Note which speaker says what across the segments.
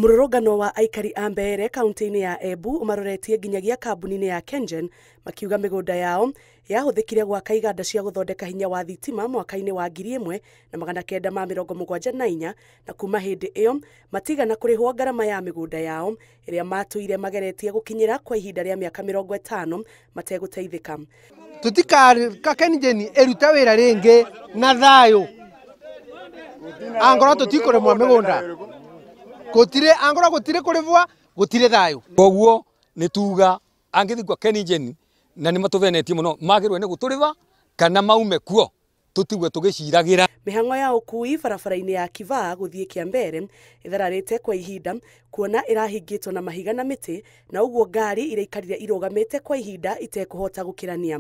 Speaker 1: Mũrũrũngano wa aikari a Mbeere kaunti-inĩ ya Embu ũmaroretie nginyagia kambuni-inĩ ya KenGen makiuga mĩgũnda yao yahũthĩkire gwaka iganda cia gũthondeka hinya wa thitima mwaka-inĩ wa 1974 na kuma hĩndĩ ĩyo matigana kũrĩhwo ngarama ya mĩgũnda yao ĩrĩa matũire mageretie gũkinyĩra kwa ihinda rĩa mĩaka 50 mategũteithĩka.
Speaker 2: Tũtikareka KenGen ĩrute wĩra rĩngĩ na thayũ angorwo tũtikũrĩmwa mĩgũnda gutire angorwo gutire kurivwa gutire thayu.
Speaker 3: Koguo ni tuga angithi kwa KenGen na ni matuvenetie muno magirwe ni guturiva kana maume kuo tutigwe tugiciragira.
Speaker 1: Mihango ya ukui barabara-inĩ ya Kivaa guthie Kiambere ithararite kwa ihinda kuona irahingitwo na mahiga na mĩtĩ na uguo ngari iraikarire irugamite kwa ihinda itekuhota gukirania.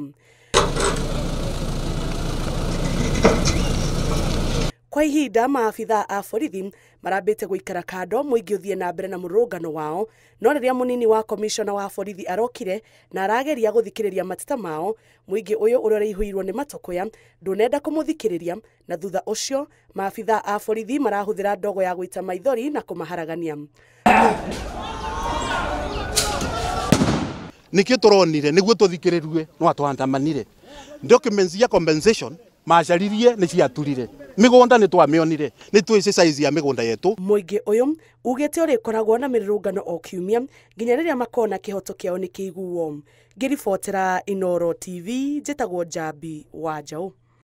Speaker 1: Kwa ihinda maabitha a borithi marambite guikara kando muingi uthie na mbere na murungano wao no riria munini wa komishona wa borithi arokire na arageria guthikiriria mateta mao muingi uyu uria uraihũirwo ni matokoya ndunenda kumuthikiriria na thutha ucio maabitha a borithi marahuthira ndogo ya gwita maithori na kumaharagania.
Speaker 4: Nikio turonire niguo tuthikiririe no atwandamanire documents ya compensation macaririe ni ciaturire migunda ni twamionire ni twisi size ya migunda yetu.
Speaker 1: Muingi uyu ugite urikoragwo na mirurungano o kiumia nginya riria makona kihoto kiao ni kiiguo. Ngiribotera Inooro TV njitagwo Njambi wa Njaũ.